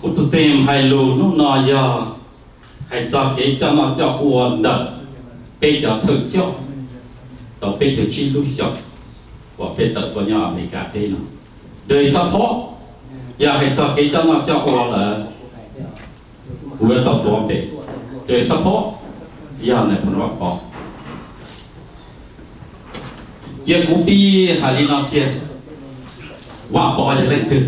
Kuv tus theme hais lus hnub no yog hais txog kev coj noj coj ua ntawm peb cov thawj coj tau peb caug tsib lub xyoo uas peb tawm tuaj nyob Amelikas teb no. Dej xab phob yog hais txog kev coj noj coj ua lawm, kuv yuav tau tuav npe. Dej xab phob yog nais phoo Vaj Pov. Cia kuv pib hais li no kiag, Vaj Pov yog leej twg?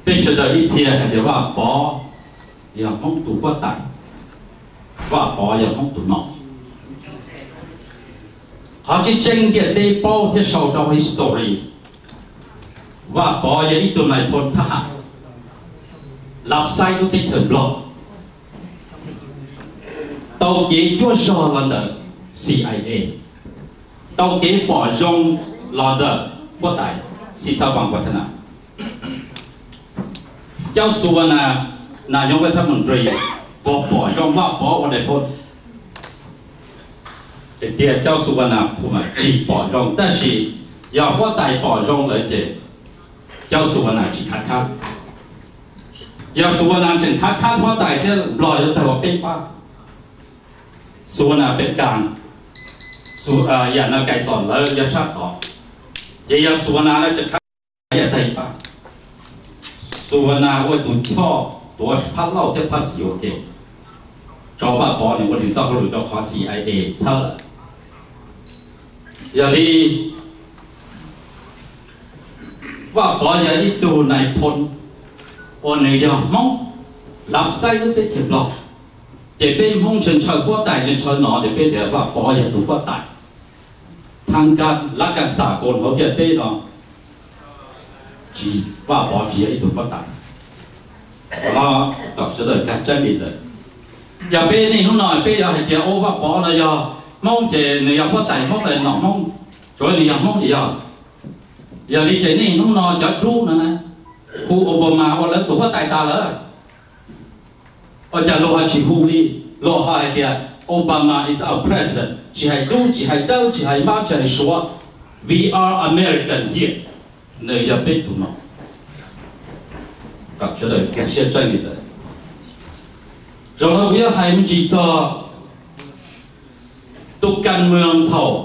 Peb sawv daws ib txhia hais tias Vaj Pov yog Hmoob tus huab tais, Vaj Pov yog Hmoob tus nom. Qhov tseeb tseeb ntiaj teb paub thiab sau rau history, Vaj Pov yog ib tug nais phoo thab ham lab xaib lub teb chaws Nplog, tau kev cuab zog los ntawm C I A, tau kev pom zoo los ntawm huab tais Xib Xab Vaj Npua Thab Nas. Cauj Xu Vas Nas, Nas Yob Vaj Thab Moos Nres, puas pom zoo Vaj Pov ua nais phoo? Tias Cauj Xu Vas Nas phu mas tsis pom zoo, tab sis yog huab tais pom zoo lawm ces Cauj Xu Vas Nas tsis khav khab. Yog Xu Vas Nas tseem khav khab huab tais thiab Nplog yuav tawg ua peb pab. Xu Vas Nas pem kas, yam no Kais Xom lawv yog sab tod, ces yog Xu Vas Nas tseem khav yam tag pab. Xu Vas Nas ua tus choj tuav phab lauj thiab phab xis ua ke, tso Vaj Pov nws ua nws txoj hauj lwm rau qhov C I A txhawb lawm. Yog li Vaj Pov yog ib tug nais phoo uas nws yog Hmoob lab xaib lub teb chaws Nplog, ces peb Hmoob ntshaw ntshaw huab tais ntshaw ntshaw no ces peb tias Vaj Pov yog tus huab tais. Thab kas lab kas xam koos hauv ntiaj teb no, tsis, Vaj Pov tsis yog ib tug huab tais. Qhov no kom sawv daws kag tseeb li ntawd. Yog peb niaj hnub no peb yuav hais tias ua Vaj Pov no yog Hmoob ces nws yog huab tais Hmoob los nom Hmoob, tsuav nws yog Hmoob ces yog. Yog li ces niaj hnub no cov dub no na, hu Obama ua lawv tus huab tais tas lawm. Ua cas luag ho tsis hu li? Luag ho hais tias Obama is our president, tsis hais dub tsis hais dawb tsis hais mab tsis hais suav, we are American here, nws yog peb tus nom. Kom sawv daws kag siab tseeb li ntawd. Zaum no kuv yuav hais me ntsis txog tus kas moos thaum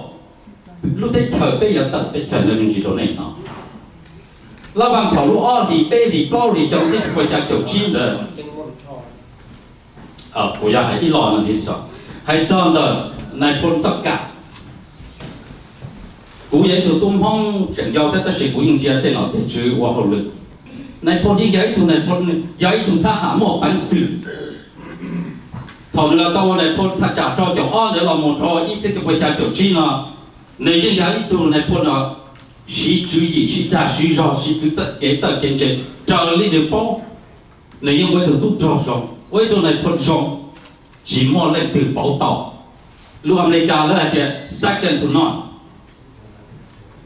lub teb chaws peb yuav tawm teb chaws ntawd me ntsis rau nej no. Lab vas thaum lub ob hlis peb hlis plaub hlis xyoo txhiab cuaj pua xya caum tsib ntawd, kuv yuav hais ib lo no ntxiv, hais txog ntawm nais phoo Txoj Kam. Kuv yog ib tug tub Hmoob tseem yau thiab tab sis kuv yeej ntsia tej nom tej tswv ua hauj lwm. Nais phoo yeej yog ib tug nais phoo, yog ib tug thab ham muaj peev xwm. Thaum nws los tau ua nais phoo thaj tsam rau caum ob ntawd los mus rau ib txhiab cuaj pua xya caum tsib no, nws yeej yog ib tug nais phoo no siv tswv yim siv dag siv zog siv kwv txawj kev txawj kev ntse raws li nws paub. Nws yeej ua ib tug tub rog zoo, ua ib tug nais phoo zoo, tsis muaj leej twg pauv tau. Lus Amelikas lawv hais tias second to none.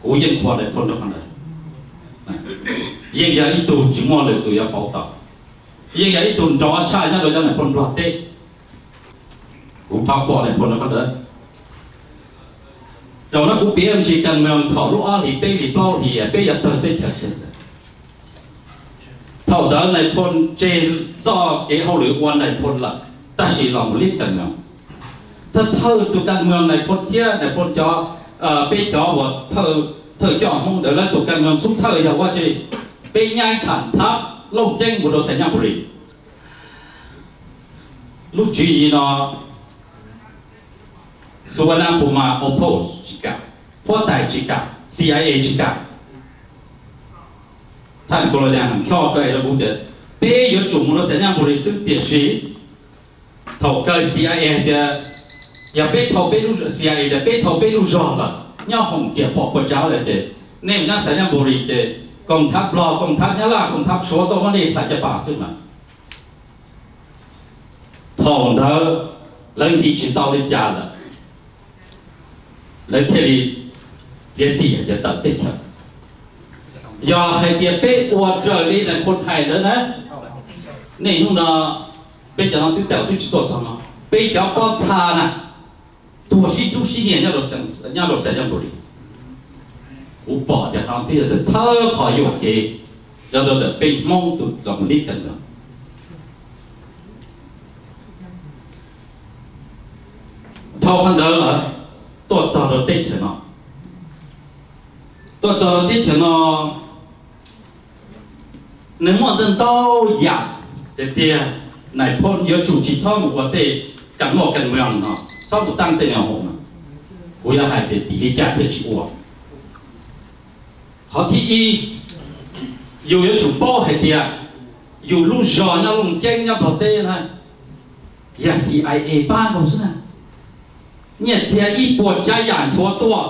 Kuv yeej qhuas nais phoo rau qhov ntawd. Yeej yog ib tug tsis muaj lwm tus yuav pauv tau, yeej yog ib tug nrov tshaj nyob rau cov nais phoo Nplog teb. Kuv pab qhuas nais phoo rau qhov ntawd. Zaum no kuv piav me ntsis kas moos thaum lub ob hlis peb hlis plaub hlis peb yuav tawg teb chaws. Thaum ntawd nais phoo tseg txoj kev hauj lwm ua nais phoo lawm, tab sis los mus liab kas moos. Thawj thawj tus kas moos nais phoo thiab nais phoo cov, peb cov uas thawj coj Hmoob ntawd lawv tus kas moos xub thawj yog ua tsi? Peb nyab tham thab Looj Ceeb mus rau Xais Nyab Npu Lis. Lub tswv yim no Xu Vas Nas Phu Mas oppose tsis kam, huab tais tsis kam, C I A tsis kam. Thaj Kos Los Yas heev choj kawg rau kuv tias peb yuav tsum mus rau Xais Nyab Npu Lis xwb, tiam sis thaum kawg C I A hais tias yog peb thau peb lub, C I A tias peb thau peb lub zog lawm, nyob hoom riam phom puas tsav lawm ces nej mus nyob Xais Nyab Npu Lis ces koom thab Nplog, koom thab Nyab Laj, koom thab Suav tuaj muab nej tham caj pas xwb mas. Thaum ntawd lawv nti tsis tau li cas lawm, lawv thiaj li txiav txim hais tias tawm teb chaws. Yog hais tias peb ua raws li nais phoo hais ntawd na, niaj hnub no peb cov no twb tau twb tsis tuaj txog no, peb cov pob txha na tuag sib ntxub sib nyiag nyob rau Xais Nyab Npu Lis. Kuv pom tias qhov twg yog thawj qhov yuam kev cov rau ntawm peb Hmoob tus los mus nib kas no. Dhau qhov ntawd lawm, tuaj txog rau teb chaws no, tuaj txog rau teb chaws no, nws muaj ntau ntau yam tiag tiag. Nais phoo yuav tsum tsis txhob mus ua tej kas muaj kas moos no, txhob mus taab tej no hauv no. Kuv yuav hais tias tim li cas thiaj tsis ua. Qhov thib ib, yus yuav tsum paub hais tias yus lub zog nyob Looj Ceeb nyob Nplog teb na, yog C I A pab nkaus xwb na. Nyiaj txiag ib puas tsav yam nchuav tuaj,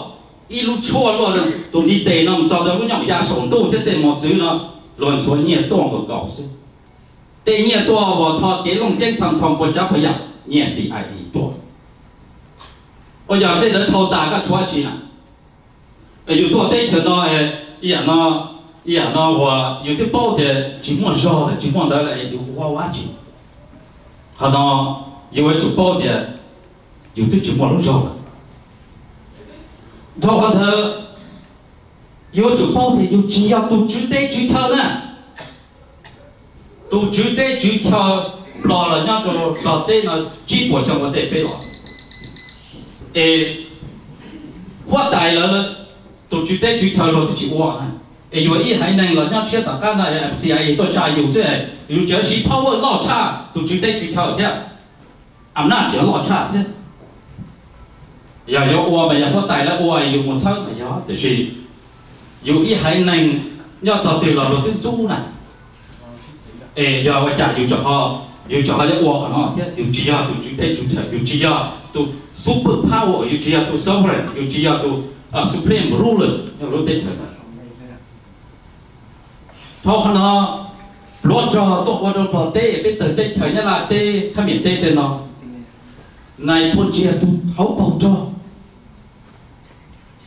ib lub tshuaj luaj, tus ntiv tes no mus txog rau lub nyoog ya saum ntuj thiab tej mos txwv no, luag nchuav nyiaj tuaj nkaus nkaus xwb. Tej nyiaj tuaj uas tho kev Looj Ceeb txheem thoo puas tsav puas yam, nyiaj C I A tuaj. Ua yog tej ntawd thau tas koj tshuav tsi na? Yus tuaj teb chaws no, ib yam no, ib yam no uas yus twb paub tias tsis muaj zog lawm tsis muaj ntawd lawm yus ua ua dab tsi? Qhov no yus yuav tsum paub tias yus twb tsis muaj lub zog lawm. Dhau qhov ntawd, yuav tsum paub tias yus tsis yog tus tswv teb tswv chaw na. Tus tswv teb tswv chaw Nplog los nyob rau Nplog teb no tsib puas xyoo ua ntej peb los, es huab tais lawv, tus tswv teb tswv chaw luag twb tsis ua. Es yus ib haiv neeg los nyob tshiab tom qab no, C I A tuaj tsa yus xwb, yus tseem siv power loj tshaj tus tswv teb tswv chaw thiab, am naj tseem loj tshaj thiab. Yog yuav ua mas yog huab tais lawv ua yus mus txhawb mas yog, tiam sis yus ib haiv neeg nyob txog twg los luag twb ntxub na. Es yog ua cas yus, yus tseem ho yuav ua qhov no thiab? Yus tsis yog tus tswv teb tswv chaw, yus tsis yog tus super power, yus tsis yog tus sovereign, yus tsis yog tus supreme ruler nyob lub teb chaws no. Dhau qhov no, pluav rog tuaj ua rau Nplog teb, peb tawg teb chaws Nyab Laj teb, Khab Miam teb tej no, nais phoo tsis yog tus hauv paus rog.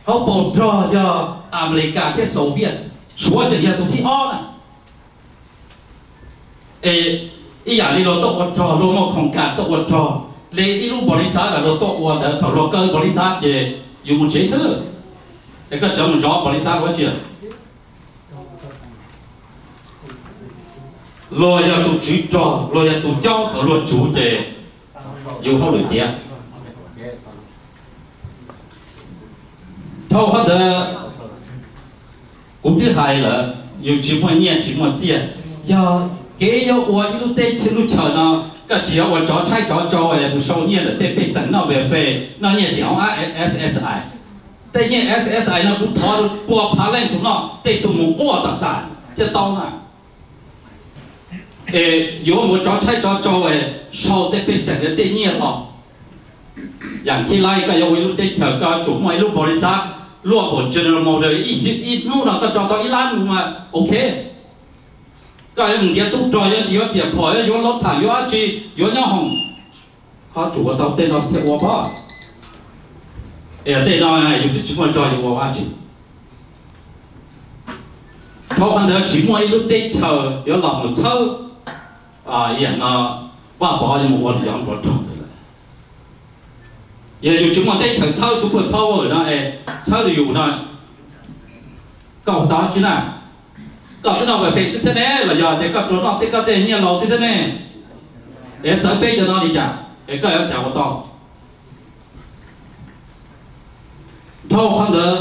Hauv paus rog yog Amelikas thiab Soviet, Suav tseem yog tus thib ob na. Es ib yam li luag tuaj ua rog, luag muaj khoom kas tuaj ua rog, li ib lub npaum li xav ntawm luag tuaj ua ntawd, thaum luag kaw npaum li xav ces yus mus tsev xwb, es koj cov mus zov npaum li xav ua tsi. Luag yog tus tswv rog, luag yog tus caub, thaum luag tsuv ces yus hauj lwm tiav. Dhau qhov ntawd, kuv twb hais lawm, yus tsis muaj nyiaj tsis muaj txiaj, yog kev yuav ua ib lub teb chaws lub chaw no, koj tsis yog ua tsov tshaib tsov tsau es mus sau nyiaj ntawm tej pej xeem noj welfare, noj nyiaj xim hoob ab SSI. Tej nyiaj SSI no kuv thov pua phav leej tus no, tej tug mus quaj tom xam thiaj tau na. Es yuav mus tsov tshaib tsov tsau es sau tej pej xeem tej nyiaj los. Yam khib laib koj yuav ua ib lub teb chaws koj yuav tsum muaj ib lub npaum li xav, luaj npaum General Motors, ib hnub no koj tso tau ib lab nus mas ok. Koj yuav mus ntiav tub rog, yuav tsis yuav riam phom, yuav yuav lov tham, yuav dab tsi, yuav nyob hoom, koj yuav tsum ua tau tej no thiaj ua pab. Es tej no yus twb tsis muaj zog yuav ua dab tsi. Dhau qhov ntawd tsis muaj ib lub teb chaws yuav los mus txhawb, yam no Vaj Pov yuav mus ua yov npov rog ntawd lawm. Yog yus tsis muaj teb chaws txhawb super power no es txhawb rau yus no, koj ua tau dab tsi na? Koj twb noj welfare xwb thiab ne, los yog tias koj tsuas noj tej koj tej nyiaj laus xwb thiab ne? Es txawv peb cov no li cas es koj yuav cas ua tau? Dhau qhov ntawd,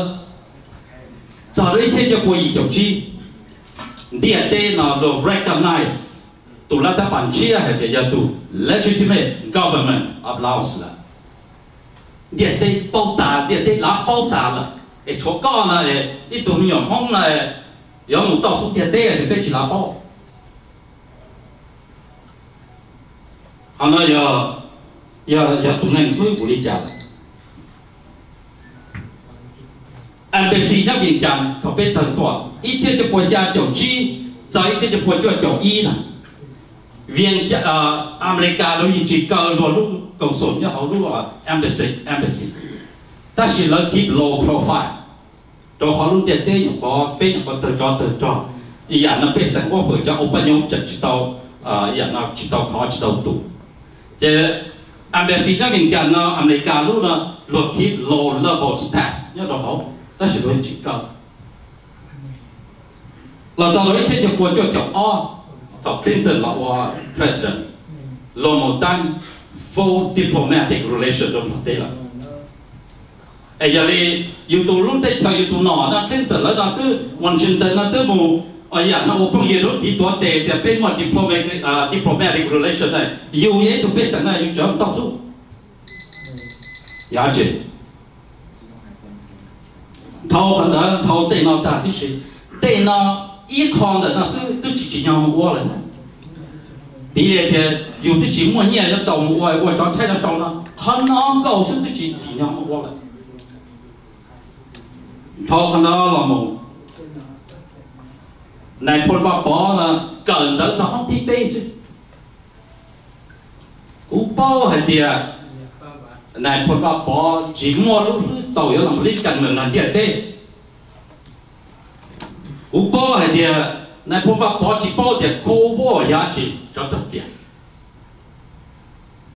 txog rau ib txhiab cuaj pua yim caum tsib, ntiaj teb no luag recognize tus lav tab pas tshiab hais tias yog tus legitimate government of Laos lawm. Ntiaj teb paub tas, ntiaj teb lav paub tas lawm, es tshuav koj no es ib tug me nyuam Hmoob no yuav mus tauj xub ntiaj teb es peb tsis lav paub. Qhov no yog, yog tus neeg hlub kuv li cas? Embassy nyob Vias Cas thaum peb tawg tuaj ib txhiab cuaj pua xya caum tsib txog ib txhiab cuaj pua cuaj caum ib na, Vias Cas, Amelikas lawv yeej tsis kaw luag lub koos xum nyob hauv lub embassy, embassy, tab sis lawv keep low profile, rau qhov lub ntiaj teb nyuam qhuav, peb nyuam qhuav tawg tsov tawg rog, ib yam no pej xeem ua fawm cov ua paj nyob ces tsis tau, ib yam no tsis tau khov tsis tau tus. Ces embassy nyob Vias Cas no, Amelikas lub no, luag keep low level staff nyob rau hauv, tab sis luag yeej tsis kaw. Los txog rau ib txhiab cuaj pua cuaj caum ob, thaum Clinton los ua president, los mus tab full diplomatic relation rau Nplog teb lawm. Es yog li yus tus lub teb chaws yus tus nom no Clinton lawv no twb, Washington no twb mus, yam no ua phooj ywg lub tiv tuav tes tias peb muaj diplomatic relation, yus yog ib tug pej xeem na yus tsuas mus tau xwb. Yog tsi? Dhau qhov ntawd dhau tej no tag tib si, tej no ib qho ntawm no xwb twb tsis tsim nyog mus ua lawm. Piv li tias yus twb tsis muaj nyiaj yuav txaus mus ua, ua cov tshaib cov rau no, qhov no nkaus xwb twb tsis tsim nyog mus ua lawm. Dhau qhov no los mus, nais phoo Vaj Pov no kawm ntawv txog hoob thib peb xwb. Kuv paub hais tias nais phoo Vaj Pov tsis muaj lub hlwb txaus yuav los mus li cas lawm ntiaj teb. Kuv paub hais tias nais phoo Vaj Pov tsis paub tias Cold War yog dab tsi, cov rog txias.